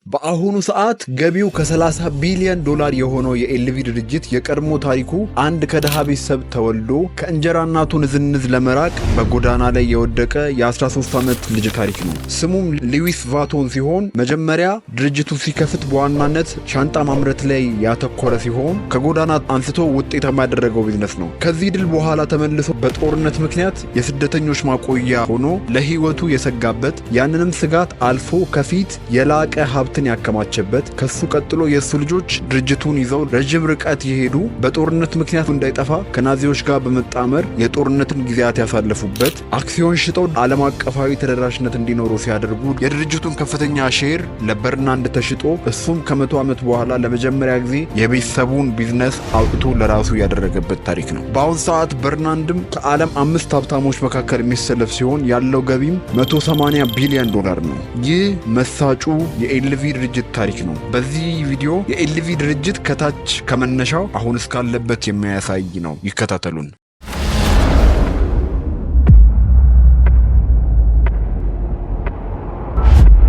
በአሁኑ ሰዓት ገቢው ከ30 ቢሊዮን ዶላር የሆነው የ LV ድርጅት የቀድሞ ታሪኩ አንድ ከድሃ ቤተሰብ ተወልዶ ከእንጀራ እናቱ ንዝንዝ ለመራቅ በጎዳና ላይ የወደቀ የ13 ዓመት ልጅ ታሪክ ነው። ስሙም ሉዊስ ቫቶን ሲሆን መጀመሪያ ድርጅቱ ሲከፍት በዋናነት ሻንጣ ማምረት ላይ ያተኮረ ሲሆን ከጎዳና አንስቶ ውጤታማ ያደረገው ቢዝነስ ነው። ከዚህ ድል በኋላ ተመልሶ በጦርነት ምክንያት የስደተኞች ማቆያ ሆኖ ለህይወቱ የሰጋበት፣ ያንንም ስጋት አልፎ ከፊት የላቀ ሀብትን ያከማቸበት፣ ከሱ ቀጥሎ የእሱ ልጆች ድርጅቱን ይዘው ረዥም ርቀት የሄዱ፣ በጦርነት ምክንያት እንዳይጠፋ ከናዚዎች ጋር በመጣመር የጦርነትን ጊዜያት ያሳለፉበት፣ አክሲዮን ሽጠው ዓለም አቀፋዊ ተደራሽነት እንዲኖሩ ሲያደርጉ የድርጅቱን ከፍተኛ share ለበርናንድ ተሽጦ እሱም ከ100 ዓመት በኋላ ለመጀመሪያ ጊዜ የቤተሰቡን ቢዝነስ አውጥቶ ለራሱ ያደረገበት ታሪክ ነው። በአሁን ሰዓት በርናንድም ከዓለም አምስት ሀብታሞች መካከል የሚሰለፍ ሲሆን ያለው ገቢም 180 ቢሊዮን ዶላር ነው። ይህ መሳጩ የ LV ድርጅት ታሪክ ነው። በዚህ ቪዲዮ የ LV ድርጅት ከታች ከመነሻው አሁን እስካለበት የሚያሳይ ነው። ይከታተሉን።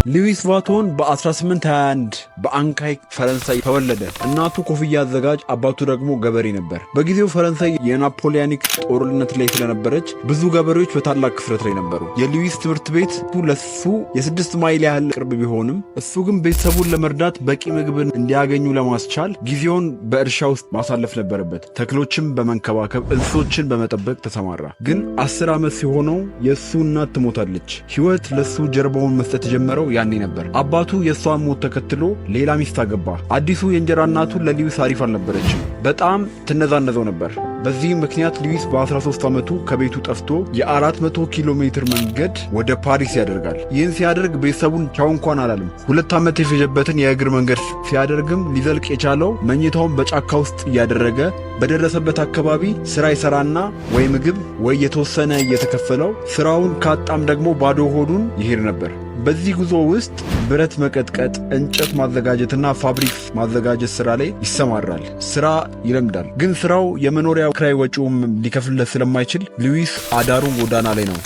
ሉዊስ ቫቶን በ1821 በአንካይ ፈረንሳይ ተወለደ። እናቱ ኮፍያ አዘጋጅ፣ አባቱ ደግሞ ገበሬ ነበር። በጊዜው ፈረንሳይ የ Napoleonic ጦርነት ላይ ስለነበረች ብዙ ገበሬዎች በታላቅ ክስረት ላይ ነበሩ። የሉዊስ ትምህርት ቤት ለሱ የ6 ማይል ያህል ቅርብ ቢሆንም እሱ ግን ቤተሰቡን ለመርዳት በቂ ምግብን እንዲያገኙ ለማስቻል ጊዜውን በእርሻ ውስጥ ማሳለፍ ነበረበት። ተክሎችን በመንከባከብ፣ እንስሶችን በመጠበቅ ተሰማራ። ግን 10 ዓመት ሲሆነው የእሱ እናት ትሞታለች። ሕይወት ለሱ ጀርባውን መስጠት የጀመረው ያኔ ነበር። አባቱ የእሷን ሞት ተከትሎ ሌላ ሚስት አገባ። አዲሱ የእንጀራ እናቱ ለሊዊስ አሪፍ አልነበረችም። በጣም ትነዛነዘው ነበር። በዚህም ምክንያት ሉዊስ በ13 ዓመቱ ከቤቱ ጠፍቶ የ400 ኪሎ ሜትር መንገድ ወደ ፓሪስ ያደርጋል። ይህን ሲያደርግ ቤተሰቡን ቻው እንኳን አላለም። 2 ዓመት የፈጀበትን የእግር መንገድ ሲያደርግም ሊዘልቅ የቻለው መኝታውን በጫካ ውስጥ እያደረገ በደረሰበት አካባቢ ስራ ይሰራና ወይ ምግብ ወይ የተወሰነ እየተከፈለው፣ ስራውን ካጣም ደግሞ ባዶ ሆዱን ይሄድ ነበር። በዚህ ጉዞ ውስጥ ብረት መቀጥቀጥ፣ እንጨት ማዘጋጀትና fabric ማዘጋጀት ስራ ላይ ይሰማራል። ስራ ይለምዳል። ግን ስራው የመኖሪያ ክራይ ወጪውም ሊከፍልለት ስለማይችል ሉዊስ አዳሩ ጎዳና ላይ ነው።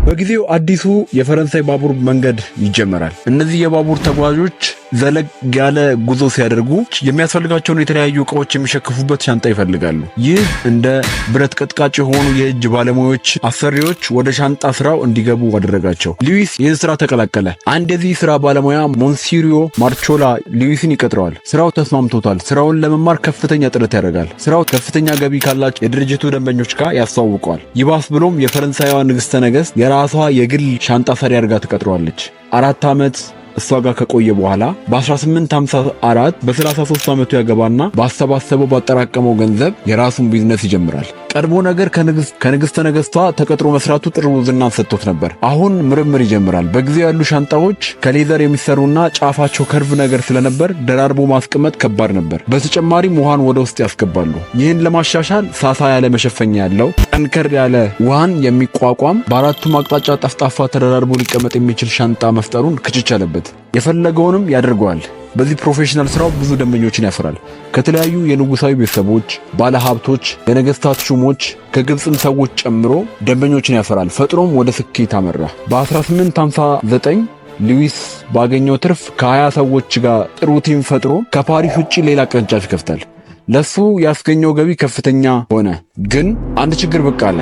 በጊዜው አዲሱ የፈረንሳይ ባቡር መንገድ ይጀመራል። እነዚህ የባቡር ተጓዦች ዘለግ ያለ ጉዞ ሲያደርጉ የሚያስፈልጋቸውን የተለያዩ እቃዎች የሚሸክፉበት ሻንጣ ይፈልጋሉ። ይህ እንደ ብረት ቀጥቃጭ የሆኑ የእጅ ባለሙያዎች አሰሪዎች ወደ ሻንጣ ስራው እንዲገቡ አደረጋቸው። ሉዊስ ይህን ስራ ተቀላቀለ። አንድ የዚህ ስራ ባለሙያ ሞንሲሪዮ ማርቾላ ሉዊስን ይቀጥረዋል። ስራው ተስማምቶታል። ስራውን ለመማር ከፍተኛ ጥረት ያደርጋል። ስራው ከፍተኛ ገቢ ካላቸው የድርጅቱ ደንበኞች ጋር ያስተዋውቀዋል። ይባስ ብሎም የፈረንሳይዋ ንግስተ ነገስት የራሷ የግል ሻንጣ ሰሪ አድርጋ ትቀጥረዋለች። 4 ዓመት እሷ ጋር ከቆየ በኋላ በ1854 በ33 ዓመቱ ያገባና ባሰባሰበው ባጠራቀመው ገንዘብ የራሱን ቢዝነስ ይጀምራል። ቀድሞ ነገር ከንግስተ ነገስቷ ተቀጥሮ መስራቱ ጥሩ ዝናን ሰጥቶት ነበር። አሁን ምርምር ይጀምራል። በጊዜው ያሉ ሻንጣዎች ከ leather የሚሰሩና ጫፋቸው curve ነገር ስለነበር ደራርቦ ማስቀመጥ ከባድ ነበር። በተጨማሪም ውሃን ወደ ውስጥ ያስገባሉ። ይህን ለማሻሻል ሳሳ ያለ መሸፈኛ ያለው፣ ጠንከር ያለ፣ ውሃን የሚቋቋም፣ በአራቱም አቅጣጫ ጠፍጣፋ ተደራርቦ ሊቀመጥ የሚችል ሻንጣ መፍጠሩን ክችች አለበት። የፈለገውንም ያደርገዋል። በዚህ professional ስራው ብዙ ደንበኞችን ያፈራል። ከተለያዩ የንጉሳዊ ቤተሰቦች፣ ባለሀብቶች፣ የነገስታት ሹሞች፣ ከግብፅም ሰዎች ጨምሮ ደንበኞችን ያፈራል። ፈጥኖም ወደ ስኬት አመራ። በ1859 ሉዊስ ባገኘው ትርፍ ከ20 ሰዎች ጋር ጥሩ team ፈጥሮ ከፓሪስ ውጪ ሌላ ቅርንጫፍ ይከፍታል። ለሱ ያስገኘው ገቢ ከፍተኛ ሆነ። ግን አንድ ችግር ብቅ አለ።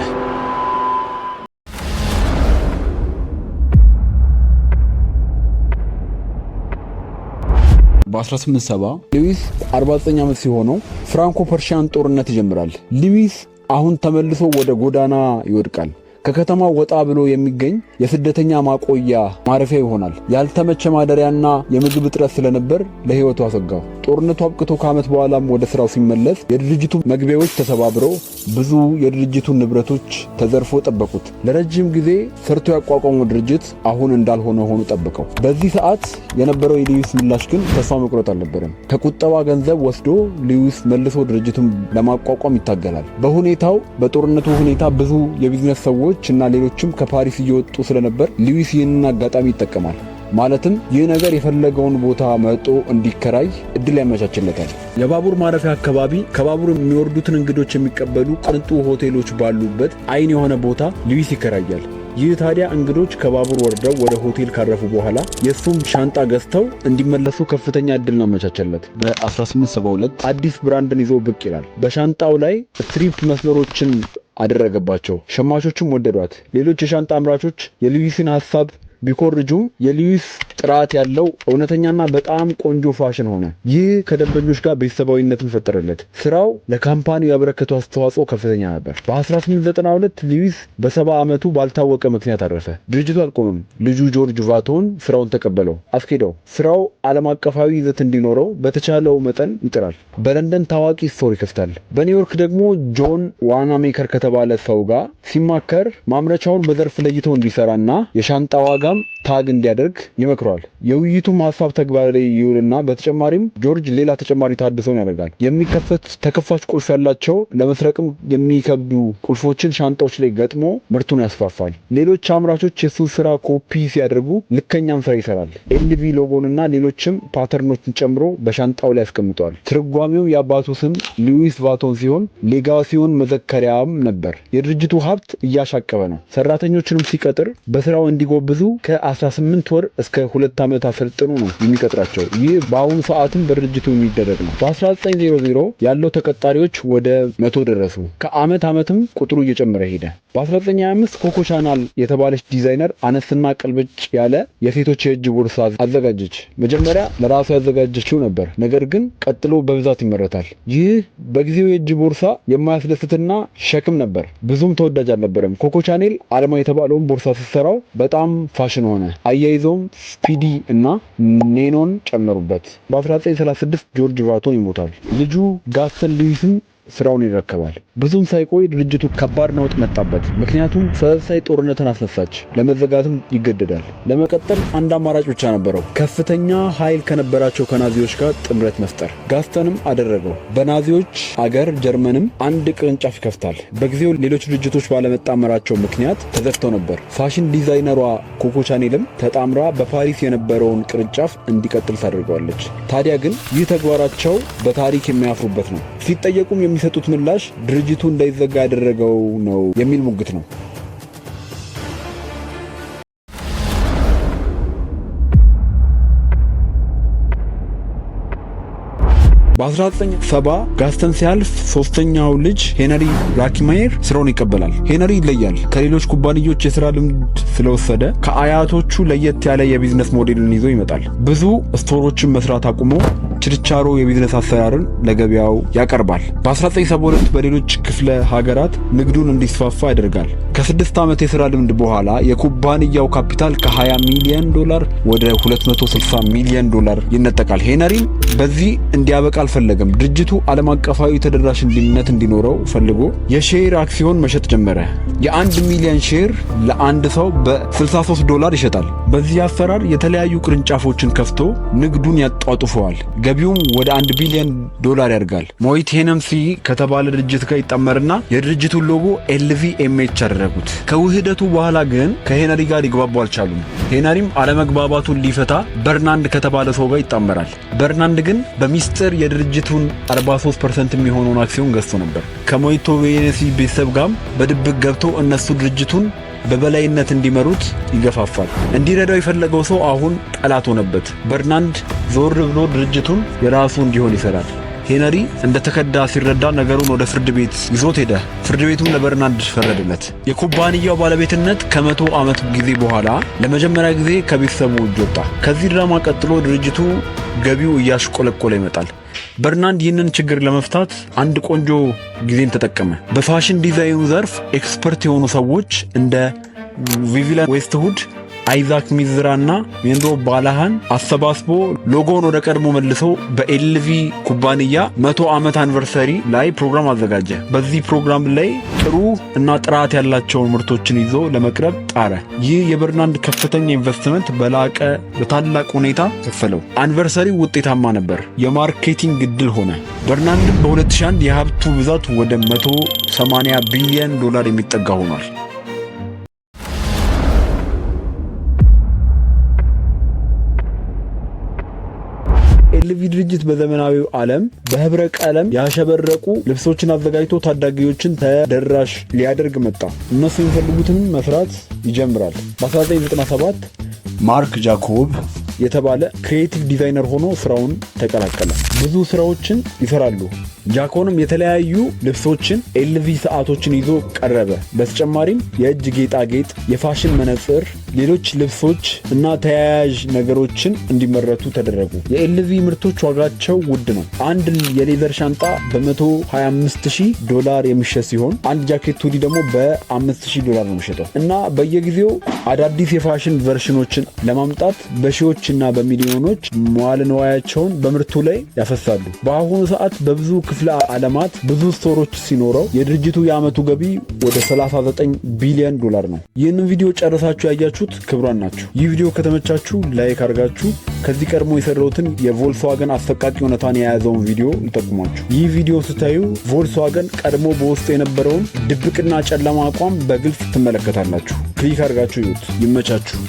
በ1870 ሉዊስ 49 ዓመት ሲሆነው Franco Prussian ጦርነት ይጀምራል። ሉዊስ አሁን ተመልሶ ወደ ጎዳና ይወድቃል። ከከተማው ወጣ ብሎ የሚገኝ የስደተኛ ማቆያ ማረፊያ ይሆናል። ያልተመቸ ማደሪያና የምግብ እጥረት ስለነበር ለሕይወቱ አሰጋው። ጦርነቱ አብቅቶ ከዓመት በኋላም ወደ ስራው ሲመለስ የድርጅቱ መግቢያዎች ተሰባብረው ብዙ የድርጅቱ ንብረቶች ተዘርፎ ጠበቁት። ለረጅም ጊዜ ሰርቶ ያቋቋመው ድርጅት አሁን እንዳልሆነ ሆኖ ጠበቀው። በዚህ ሰዓት የነበረው የሉዊስ ምላሽ ግን ተስፋ መቁረጥ አልነበረም። ከቁጠባ ገንዘብ ወስዶ ሉዊስ መልሶ ድርጅቱን ለማቋቋም ይታገላል። በሁኔታው በጦርነቱ ሁኔታ ብዙ የቢዝነስ ሰዎች እና ሌሎችም ከፓሪስ እየወጡ ስለነበር ሉዊስ ይህንን አጋጣሚ ይጠቀማል። ማለትም ይህ ነገር የፈለገውን ቦታ መርጦ እንዲከራይ እድል ያመቻችለታል። የባቡር ማረፊያ አካባቢ ከባቡር የሚወርዱትን እንግዶች የሚቀበሉ ቅንጡ ሆቴሎች ባሉበት አይን የሆነ ቦታ ሉዊስ ይከራያል። ይህ ታዲያ እንግዶች ከባቡር ወርደው ወደ ሆቴል ካረፉ በኋላ የእሱም ሻንጣ ገዝተው እንዲመለሱ ከፍተኛ እድል ነው አመቻቸለት። በ1872 አዲስ brand ን ይዞ ብቅ ይላል። በሻንጣው ላይ stripe መስመሮችን አደረገባቸው። ሸማቾችም ወደዷት። ሌሎች የሻንጣ አምራቾች የሉዊስን ሀሳብ ቢኮርጁም የሉዊስ ጥራት ያለው እውነተኛና በጣም ቆንጆ ፋሽን ሆነ። ይህ ከደንበኞች ጋር ቤተሰባዊነትን ፈጠረለት። ስራው ለ company ው ያበረከተው አስተዋጽኦ ከፍተኛ ነበር። በ1892 ሉዊስ በ70 ዓመቱ ባልታወቀ ምክንያት አረፈ። ድርጅቱ አልቆምም። ልጁ ጆርጅ ቫቶን ስራውን ተቀበለው፣ አስኬደው። ስራው ዓለም አቀፋዊ ይዘት እንዲኖረው በተቻለው መጠን ይጥራል። በለንደን ታዋቂ store ይከፍታል። በኒውዮርክ ደግሞ ጆን ዋናሜከር ከተባለ ሰው ጋር ሲማከር ማምረቻውን በዘርፍ ለይቶ እንዲሰራና የሻንጣ ዋጋም tag እንዲያደርግ ይመክረዋል። የውይይቱም ሀሳብ ተግባራዊ ይውልና በተጨማሪም ጆርጅ ሌላ ተጨማሪ ታድሶን ያደርጋል። የሚከፈት ተከፋች ቁልፍ ያላቸው ለመስረቅም የሚከብዱ ቁልፎችን ሻንጣዎች ላይ ገጥሞ ምርቱን ያስፋፋል። ሌሎች አምራቾች የሱ ስራ ኮፒ ሲያደርጉ ልከኛም ስራ ይሰራል። LV logo ንና ሌሎችም pattern ኦችን ጨምሮ በሻንጣው ላይ ያስቀምጠዋል። ትርጓሜው የአባቱ ስም ሉዊስ ቫቶን ሲሆን legacy ውን መዘከሪያም ነበር። የድርጅቱ ሀብት እያሻቀበ ነው። ሰራተኞችንም ሲቀጥር በስራው እንዲጎብዙ ከ18 ወር እስከ 2 ዓመት አሰልጥኖ ነው የሚቀጥራቸው። ይህ በአሁኑ ሰዓትም በድርጅቱ የሚደረግ ነው። በ1900 ያለው ተቀጣሪዎች ወደ 100 ደረሱ። ከአመት ዓመትም ቁጥሩ እየጨመረ ሄደ። በ1925 ኮኮ ቻናል የተባለች ዲዛይነር አነስና ቅልብጭ ያለ የሴቶች የእጅ ቦርሳ አዘጋጀች። መጀመሪያ ለራሱ ያዘጋጀችው ነበር፣ ነገር ግን ቀጥሎ በብዛት ይመረታል። ይህ በጊዜው የእጅ ቦርሳ የማያስደስትና ሸክም ነበር፣ ብዙም ተወዳጅ አልነበረም። ኮኮ ቻኔል አልማ የተባለውን ቦርሳ ስትሰራው በጣም ፋሽን ሆነ። አያይዘውም ስፒዲ እና ኔኖን ጨመሩበት። በ1936 ጆርጅ ቫቶን ይሞታል። ልጁ ጋስተን ሉዊስም ስራውን ይረከባል። ብዙም ሳይቆይ ድርጅቱ ከባድ ነውጥ መጣበት። ምክንያቱም ፈረንሳይ ጦርነትን አስነሳች፣ ለመዘጋትም ይገደዳል። ለመቀጠል አንድ አማራጭ ብቻ ነበረው፣ ከፍተኛ ኃይል ከነበራቸው ከናዚዎች ጋር ጥምረት መፍጠር። ጋስተንም አደረገው። በናዚዎች አገር ጀርመንም አንድ ቅርንጫፍ ይከፍታል። በጊዜው ሌሎች ድርጅቶች ባለመጣመራቸው ምክንያት ተዘግተው ነበር። ፋሽን ዲዛይነሯ ኮኮ ቻኔልም ተጣምራ በፓሪስ የነበረውን ቅርንጫፍ እንዲቀጥል ታደርገዋለች። ታዲያ ግን ይህ ተግባራቸው በታሪክ የሚያፍሩበት ነው። ሲጠየቁም የሚሰጡት ምላሽ ድርጅቱ እንዳይዘጋ ያደረገው ነው የሚል ሙግት ነው። በ1970 ጋስተን ሲያልፍ ሶስተኛው ልጅ ሄነሪ ራኪማየር ስራውን ይቀበላል። ሄነሪ ይለያል። ከሌሎች ኩባንያዎች የስራ ልምድ ስለወሰደ ከአያቶቹ ለየት ያለ የ business model ን ይዞ ይመጣል። ብዙ store ኦችን መስራት አቁሞ ችርቻሮ የቢዝነስ አሰራርን ለገበያው ያቀርባል። በ1972 በሌሎች ክፍለ ሀገራት ንግዱን እንዲስፋፋ ያደርጋል። ከ6 ዓመት የስራ ልምድ በኋላ የኩባንያው ካፒታል ከ20 ሚሊዮን ዶላር ወደ 260 ሚሊዮን ዶላር ይነጠቃል። ሄነሪም በዚህ እንዲያበቃ አልፈለገም። ድርጅቱ ዓለም አቀፋዊ ተደራሽነት እንዲኖረው ፈልጎ የ share አክሲዮን መሸጥ ጀመረ። የ1 ሚሊዮን share ለአንድ ሰው በ63 ዶላር ይሸጣል። በዚህ አሰራር የተለያዩ ቅርንጫፎችን ከፍቶ ንግዱን ያጧጡፈዋል። ገቢውም ወደ 1 ቢሊዮን ዶላር ያድጋል። ሞይት ሄነሲ ከተባለ ድርጅት ጋር ይጣመርና የድርጅቱን logo LVMH አደረጉት። ከውህደቱ በኋላ ግን ከሄነሪ ጋር ሊግባቡ አልቻሉም። ሄነሪም አለመግባባቱን ሊፈታ በርናንድ ከተባለ ሰው ጋር ይጣመራል። በርናንድ ግን በሚስጥር የድርጅቱን 43% የሚሆነውን አክሲዮን ገዝቶ ነበር። ከሞይቶ ሄነሲ ቤተሰብ ጋርም በድብቅ ገብቶ እነሱ ድርጅቱን በበላይነት እንዲመሩት ይገፋፋል። እንዲረዳው የፈለገው ሰው አሁን ጠላት ሆነበት። በርናንድ ዞር ብሎ ድርጅቱን የራሱ እንዲሆን ይሰራል። ሄነሪ እንደተከዳ ሲረዳ ነገሩን ወደ ፍርድ ቤት ይዞት ሄደ። ፍርድ ቤቱም ለበርናንድ ፈረደለት። የኩባንያው ባለቤትነት ከ100 ዓመት ጊዜ በኋላ ለመጀመሪያ ጊዜ ከቤተሰቡ እጅ ወጣ። ከዚህ ድራማ ቀጥሎ ድርጅቱ ገቢው እያሽቆለቆለ ይመጣል። በርናንድ ይህንን ችግር ለመፍታት አንድ ቆንጆ ጊዜን ተጠቀመ። በፋሽን ዲዛይኑ ዘርፍ expert የሆኑ ሰዎች እንደ ቪቪያን ዌስትውድ፣ አይዛክ ሚዝራና ሜንዶ ባላሃን አሰባስቦ ሎጎውን ወደ ቀድሞ መልሶ በ LV ኩባንያ 100 ዓመት anniversary ላይ ፕሮግራም አዘጋጀ። በዚህ ፕሮግራም ላይ ጥሩ እና ጥራት ያላቸውን ምርቶችን ይዞ ለመቅረብ ጣረ። ይህ የበርናንድ ከፍተኛ ኢንቨስትመንት በላቀ በታላቅ ሁኔታ ከፈለው። Anniversary ው ውጤታማ ነበር። የ marketing ድል ሆነ። በርናንድም በ2001 የሀብቱ ብዛት ወደ 180 ቢሊዮን ዶላር የሚጠጋ ሆኗል። የኤልቪ ድርጅት በዘመናዊው ዓለም በህብረ ቀለም ያሸበረቁ ልብሶችን አዘጋጅቶ ታዳጊዎችን ተደራሽ ሊያደርግ መጣ። እነሱ የሚፈልጉትን መስራት ይጀምራል። በ1997 ማርክ ጃኮብ የተባለ creative designer ሆኖ ስራውን ተቀላቀለ። ብዙ ስራዎችን ይሰራሉ። ጃኮንም የተለያዩ ልብሶችን፣ ኤልቪ ሰዓቶችን ይዞ ቀረበ። በተጨማሪም የእጅ ጌጣጌጥ፣ የፋሽን መነጽር፣ ሌሎች ልብሶች እና ተያያዥ ነገሮችን እንዲመረቱ ተደረጉ። የኤልቪ ምርቶች ዋጋቸው ውድ ነው። አንድ የ leather ሻንጣ በ125,000 ዶላር የሚሸጥ ሲሆን አንድ ጃኬት hoodie ደግሞ በ5000 ዶላር ነው የሚሸጠው እና በየጊዜው አዳዲስ የፋሽን version ኦችን ለማምጣት በሺዎች እና በሚሊዮኖች መዋለ ንዋያቸውን በምርቱ ላይ ያፈሳሉ። በአሁኑ ሰዓት በብዙ ክፍለ ዓለማት ብዙ store ኦች ሲኖረው የድርጅቱ የዓመቱ ገቢ ወደ 39 ቢሊዮን ዶላር ነው። ይህንን ቪዲዮ ጨርሳችሁ ያያችሁት ክቡራን ናችሁ። ይህ ቪዲዮ ከተመቻችሁ like አድርጋችሁ ከዚህ ቀድሞ የሰራሁትን የቮልስዋገን አሰቃቂ እውነታን የያዘውን ቪዲዮ ልጠቁማችሁ። ይህ ቪዲዮ ስታዩ ቮልስዋገን ቀድሞ በውስጡ የነበረውን ድብቅና ጨለማ አቋም በግልጽ ትመለከታላችሁ። Click አድርጋችሁ ይዩት። ይመቻችሁ።